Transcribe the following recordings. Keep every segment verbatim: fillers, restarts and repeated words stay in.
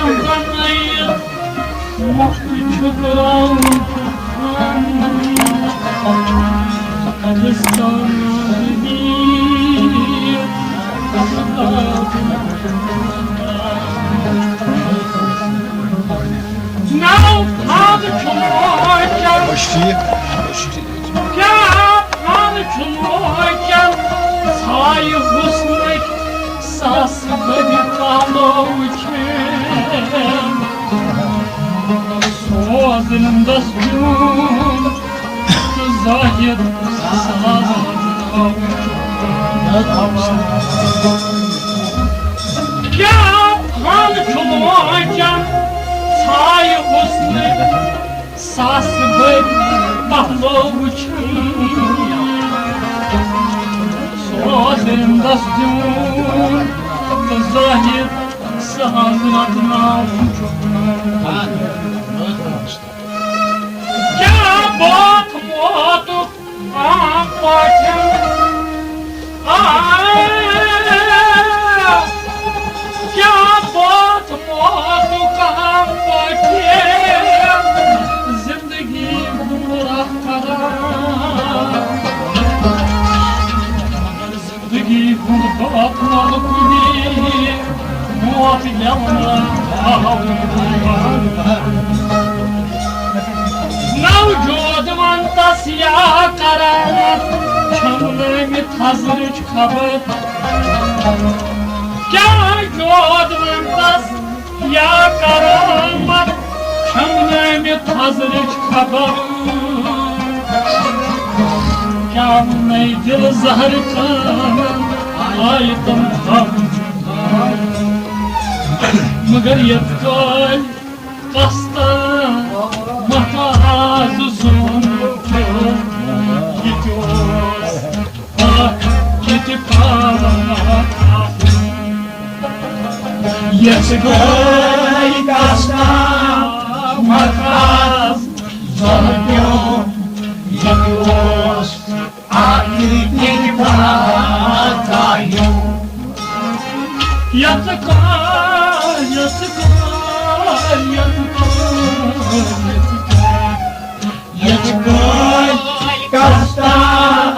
بنٲیِتھ مۄکھٕ چھُکھ راوُن چھُکھ۔ ناو خان چھُ موچن۔ أسۍ چھِ ٹھیٖک، أسۍ چھِ ٹھیٖک۔ کیٛاہ خان چھُ موچن؟ سایہِ حُسنٕکۍ ساس بٔدۍ پلو چھِ۔ سوزنَس دیُن تہٕ زٲہِد ساز۔ کیٛاہ پھل چھُ لوچن سایہِ حُسنہٕ ساسہٕ بٔدۍ پہلو وُچھِتھ۔ سوزنَس دیُن تہٕ زٲہِد ساز رٹناوُن چھُ۔ کیٛاہ باتھ موتُک عام پٲٹھۍ؟ آ، کیٛاہ باتھ موتُک عام پٲٹھۍ؟ زندگی گمراہ کران۔ زندگی ہُنٛد باپار کُنی موت گٮ۪وان۔ نوجوان تس یا کران چھم نٲمہِ تھزرٕچ خبر۔ کیٛاہ جوان تس یا کرامت چھم نٲمہِ تھزرٕچ خبر۔ کیٛاہ ونے دل زہر کانن آیہِ تم تھاوُن۔ مگر یتھ کالۍ کستان متاز زون یہِ تہِ اوس۔ یَتھ گٔے کستام مکاس زۄلہٕ پیوٚم، یہِ تہِ اوس آخر تہِ باتایو۔ یَتھ گٔے، یَتھ گٔے، یَتھ گٔے، یَتھ گٔے۔ یَتھ گٔے کستام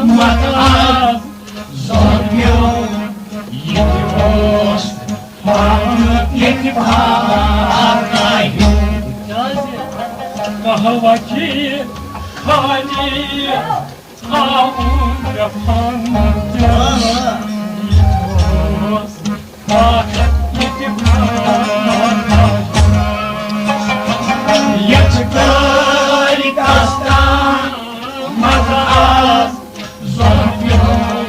مکاس زۄلہٕ پیوٚم، یہِ تہِ اوس پانہٕ ییٚتہِ پھاکایُن۔ قہوہ چیٚیہِ خالی تھاوُن مےٚ پانہٕ تہِ۔ یہِ تہِ اوس پانہٕ ییٚتہِ پھاکایُن۔ یَتھ گٔے کستام مکاس زۄلہٕ پیوٚم،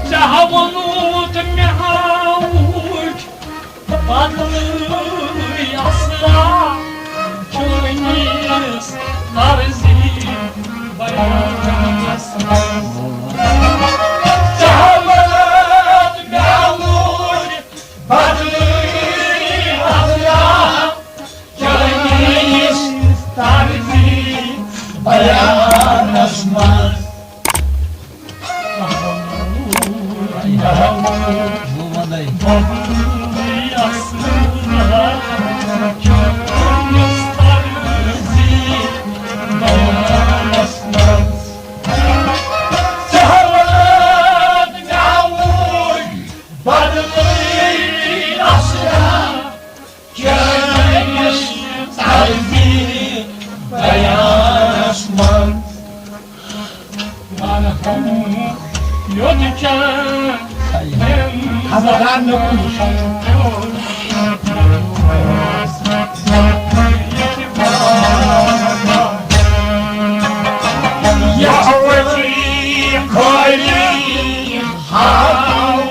ژےٚ ہا ووٚنُتھ مےٚ ہا وُچھ بدلٕے اثرا چٲنِس طرزِ بیانس منٛز۔ ژےٚ ہا ووٚنُتھ مےٚ ہا وُچھ بدلٕے اثرا چٲنِس طرزِ بیانس منٛز۔ بدلٕے اثرا چٲنِس طرزِ بیانس منٛز۔ مرحم یوت چانٮ۪ن خبردار نہ کُن۔ یَتھ ؤری خٲلی ہاو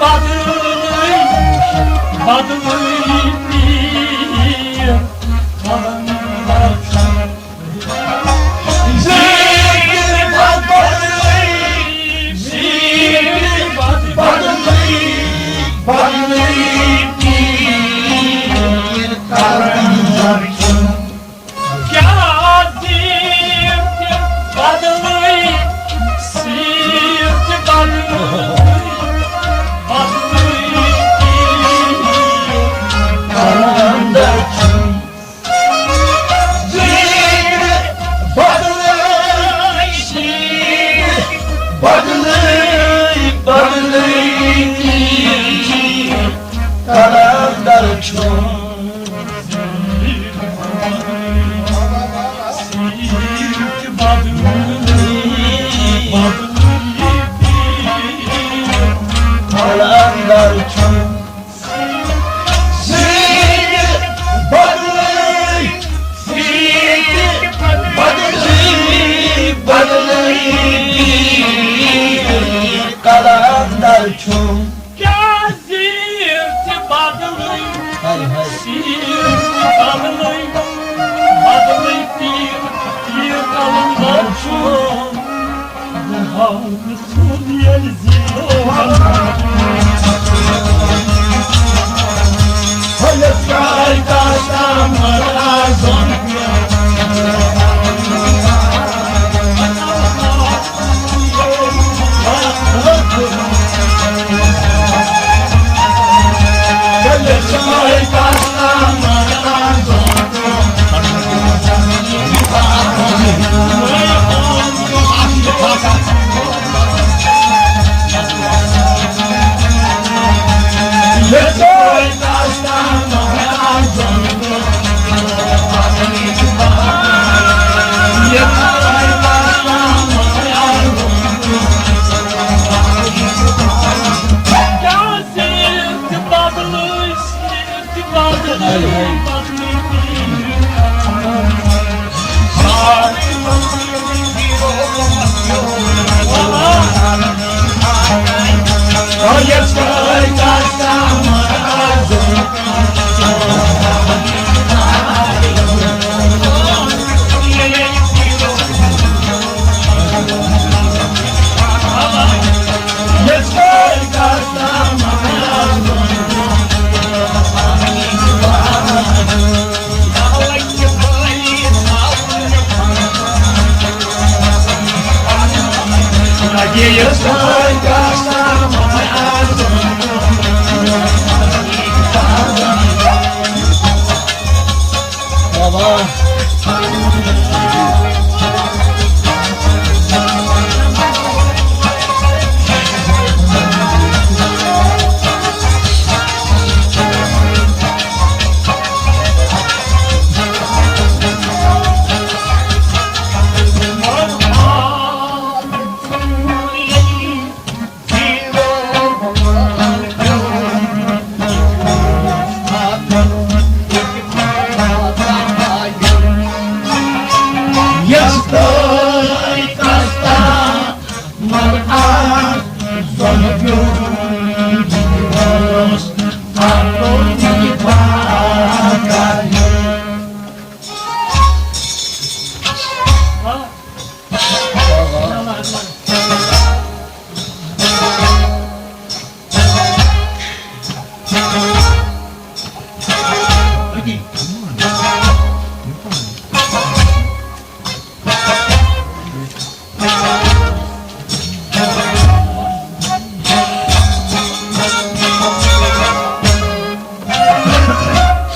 بدلٕے، بدلٕے پیٖر قلندر چھُ۔ زیٖٹھ بدلٕے، زیٖٹھ بدلٕے، بدلٕے پیٖر قلندر چھُ۔ کیٛاہ زیٖٹھ بدلٕے، زیٖٹھ بدلٕے، بدلٕے پیٖر قلندر چھُ۔ زیٖٹھ بدلٕے، زیٖٹھ بدلٕے، بدلٕے پیٖر قلندر چھُ۔ قلندر چھُ۔ زیٖٹھ بدلٕے، زیٖٹھ بدلٕے، بدلٕے قلندر چھُ۔ کیٛاہ زیٖٹھ بدلٕے، ہاے ہاے۔ زیٖٹھ بدلٕے، بدلٕے پیٖر، پیٖر قلندر چھُ۔ بہار ژھوٚن ییٚلہِ زیٖٹھ۔ ہیٚلہِ کاے کاے تام رازن۔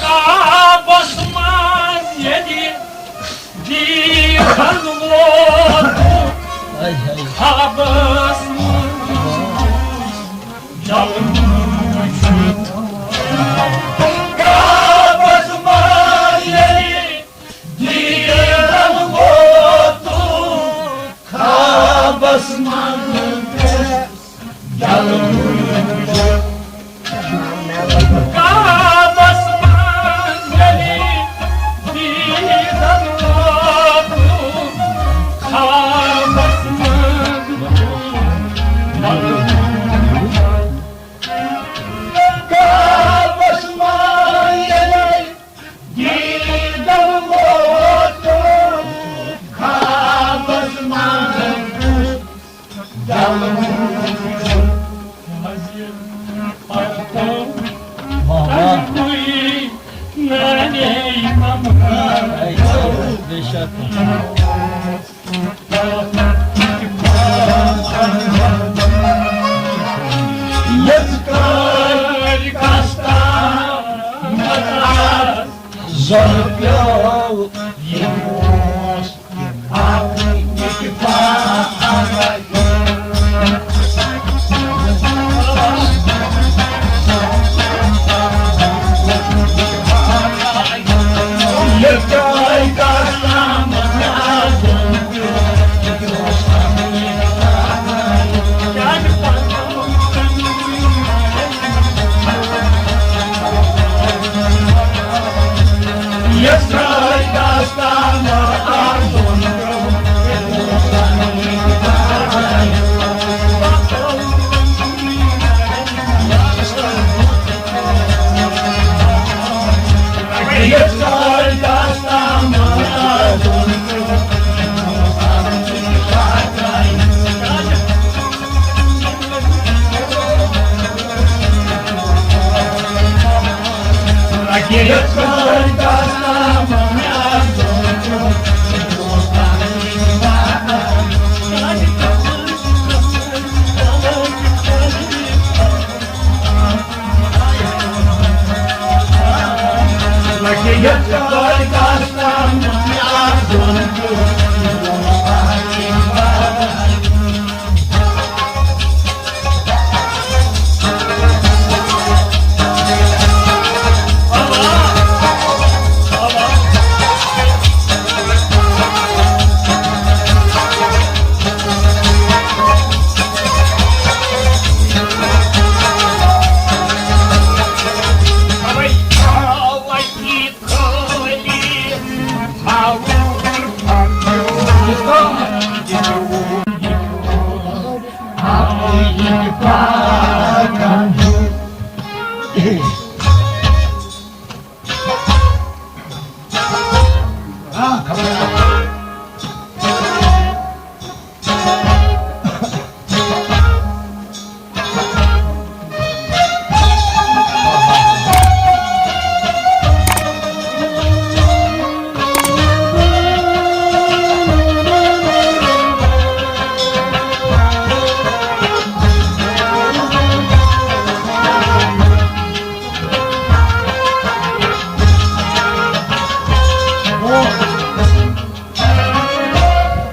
کعبس منٛز ییٚلہِ دیٖدن ووت، ہاے ہاے۔ کعبس منٛز جلوٕ چھُ۔ کعبس یِتھ کٔنۍ کستام زن پیوٚو یہِ اوس اکھ اتفاق۔ یِتھ کٔنۍ کستام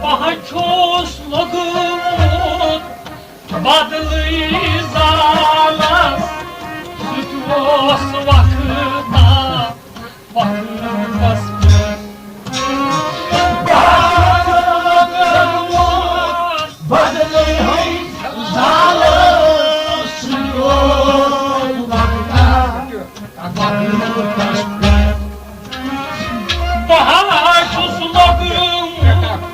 بہٕ چھُس لوٚگمُت بدلٕے زالس، سُہ تہِ اوس وقتا وقتس پٮ۪ٹھ۔ بہٕ چھُس لوٚگمُت بدلٕے زالس، سُہ تہِ اوس وقتا وقتس پٮ۪ٹھ۔ بہٕ ہا چھُس لوٚگمُت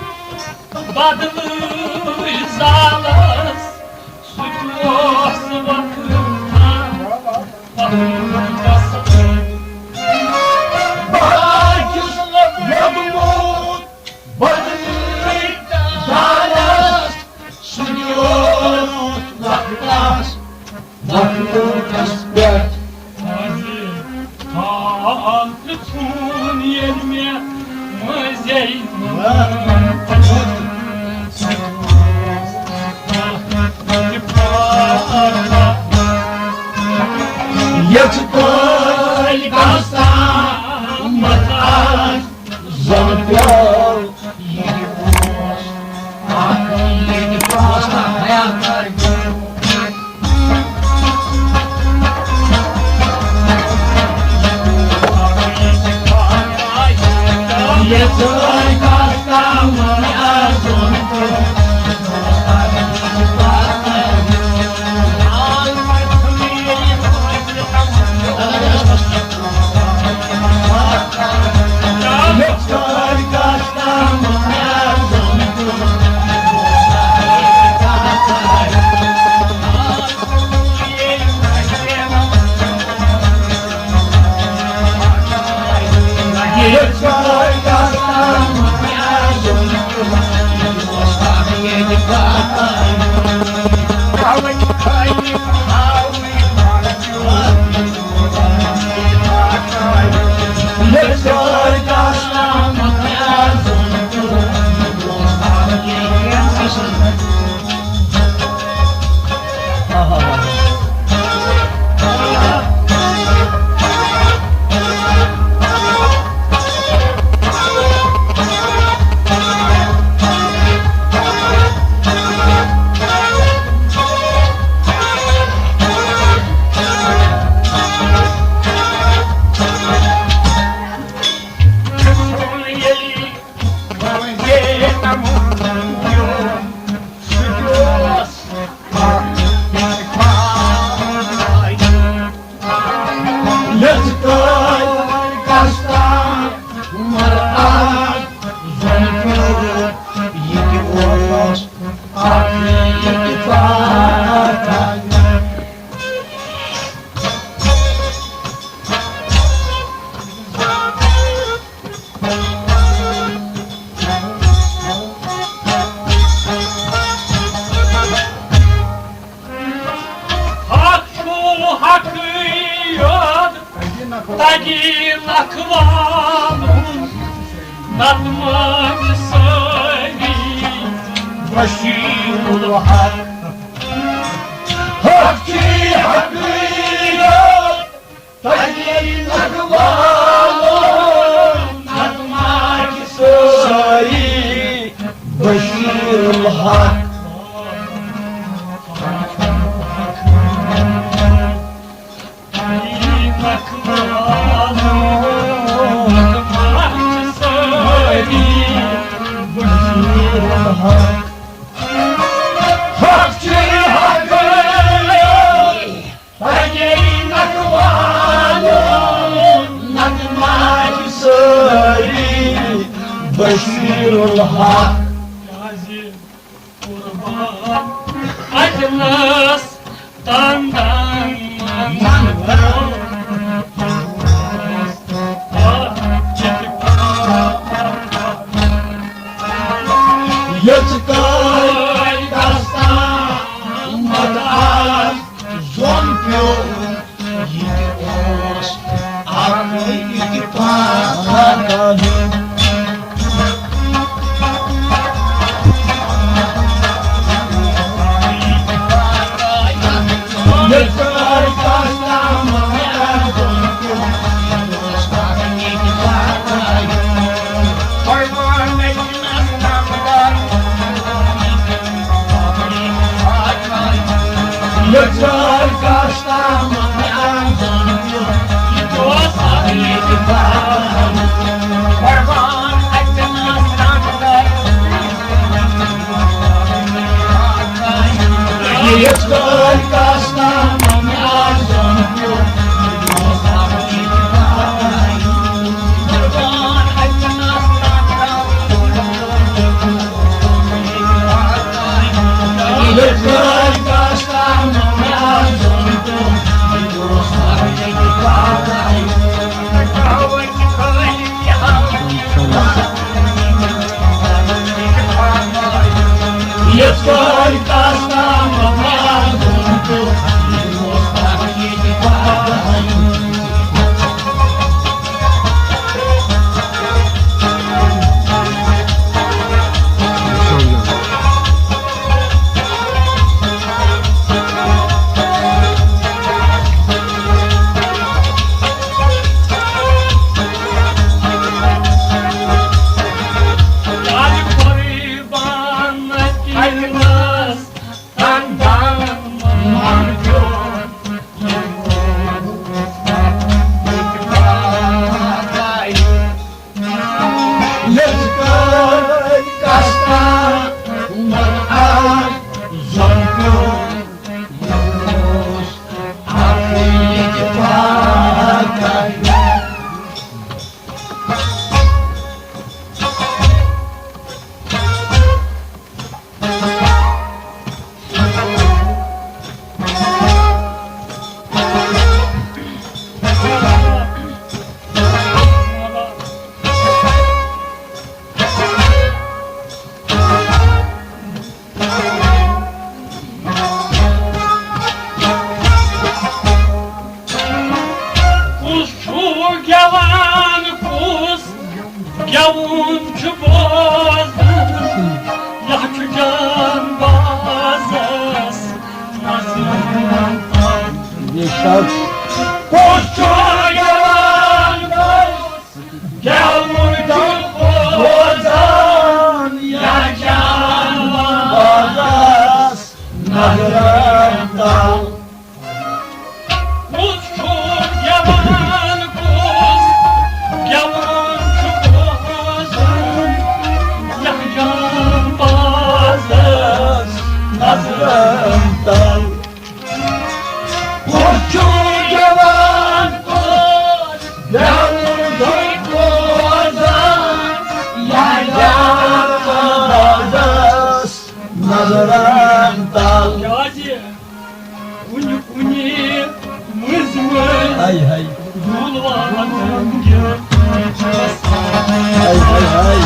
بدلٕے زالس، سُہ تہِ اوس وقتا وقتس پٮ۪ٹھ۔ بہٕ ہا چھُس لوٚگمُت بدلٕے زالس، سُہ تہِ اوس وقتس وقتس پٮ۪ٹھ۔ حال پرٛژھُن ییٚلہِ مےٚ مٔنٛزۍ یِتھ پٲٹھۍ قسمت آسہِ زن پیوٚو یہِ اوس اکھ ییٚتہِ پوستا خیال کر۔ یہِ ژٲے کتھ تام اعظم تہٕ یژھ کٲلۍ کستام مگر آز زن پیوٚو یہِ تہِ اوس اکھ اتفاق۔ حق چھُ حقیقت، تگی نکھ والُن، نتہٕ مانہِ سٲری بشیر الحق۔ حق چھُ حقیقت، تگی نکھ والُن، نتہٕ مانہِ سٲری بشیر الحق۔ بشیر الحق۔ قربان اجنس تندن من کرو۔ یژھ کٲلۍ دستان مت آز زوٚن پیوٚو۔ یہِ تہِ اوس اکھ اتفاق۔ یہِ کر کستام یہِ کر کستام گٮ۪وُن چھُ بوزُن، یہِ چھُ جان بازس نظرن تل۔ بے شک۔ کُس چھُ گٮ۪وان؟ گٮ۪وُن چھُ بوزان، یہِ جان بازس نظرن تل۔ کُس چھُ گٮ۪وان، کُس گٮ۪وُن چھُ بوزان، یہِ جان بازس نظرن تل۔ کُس چھُ گٮ۪وان، کُس گٮ۪وُن چھُ بوزان، یہِ جان بازس نظرن تل۔ کیٛازِ؟ کُنہِ کُنہِ مٔنٛزۍ مٔنٛزۍ ہاے ہاے۔ ڈُل والان گیُنٛد۔ ہاے ہاے ہاے۔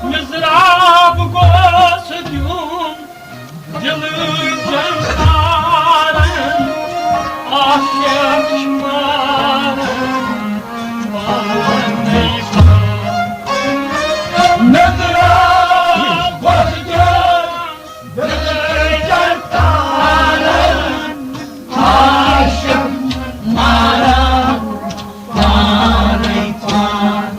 مضراب گوٚژھ دیُن دِلہٕ جنتارن، عاشق چھِ ماران پانے پان۔ مضراب گوٚژھ دیُن دِلہٕ جنتارن، عاشق ماران پانے پان۔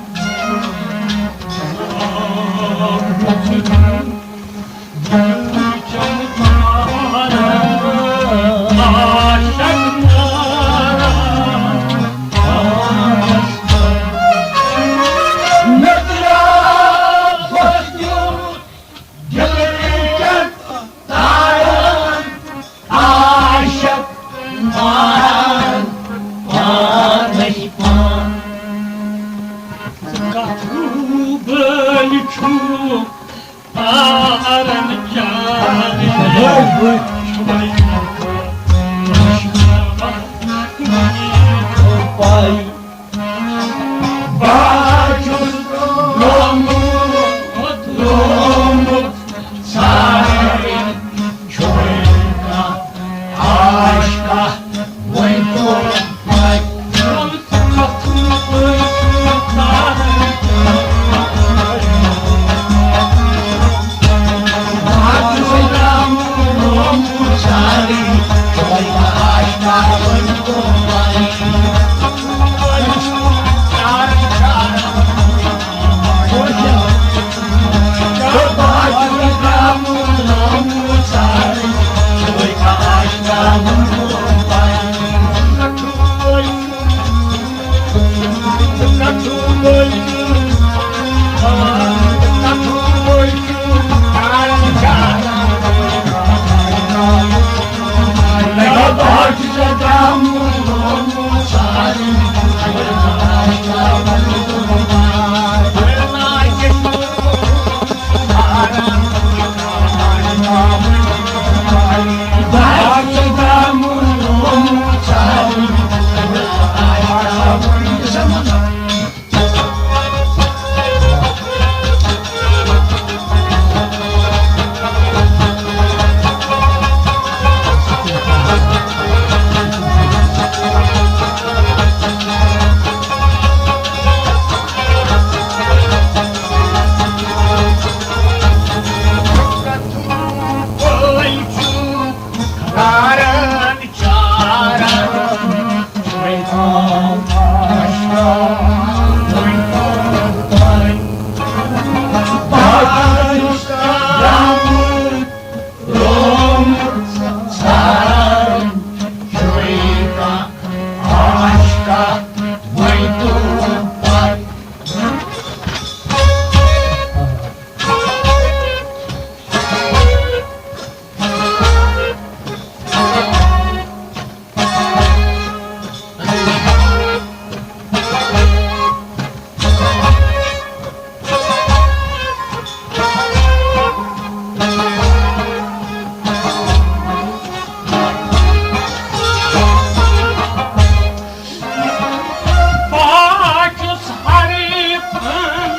بہٕ چھُس حریفن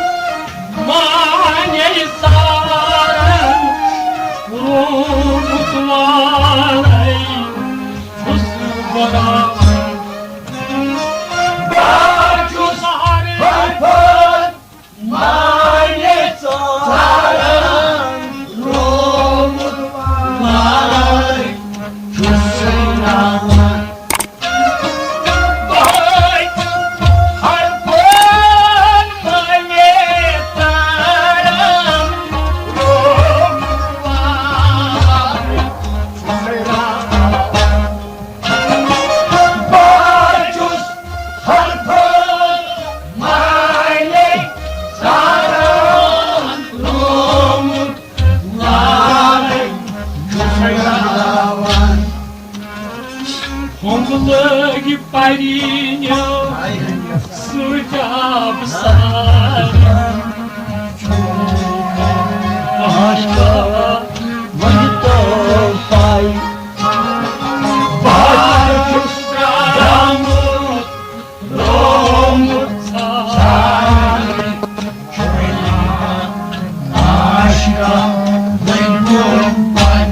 معنی سارن روٗدٕ والے چھُس بہٕ راوان۔ بہٕ چھُس حریفن معنی ژاران، روٗد والے چھُس راوان۔ بہٕ ہر پٲٹھۍ معنی ژاران، روٗد والے چھُس راوان۔ بہٕ چھُس ہر پٲٹھۍ معنی ژاران، روٗد والے چھُس راوان۔ ہُم لٲگۍ پرینیو سۭتۍ آب ساران۔ آشکار وۄنۍ تو پاے۔ بہٕ چھُس درٛامُت، رومُت ژھانٛڈنہِ۔ آشکار وۄنۍ تو پاے۔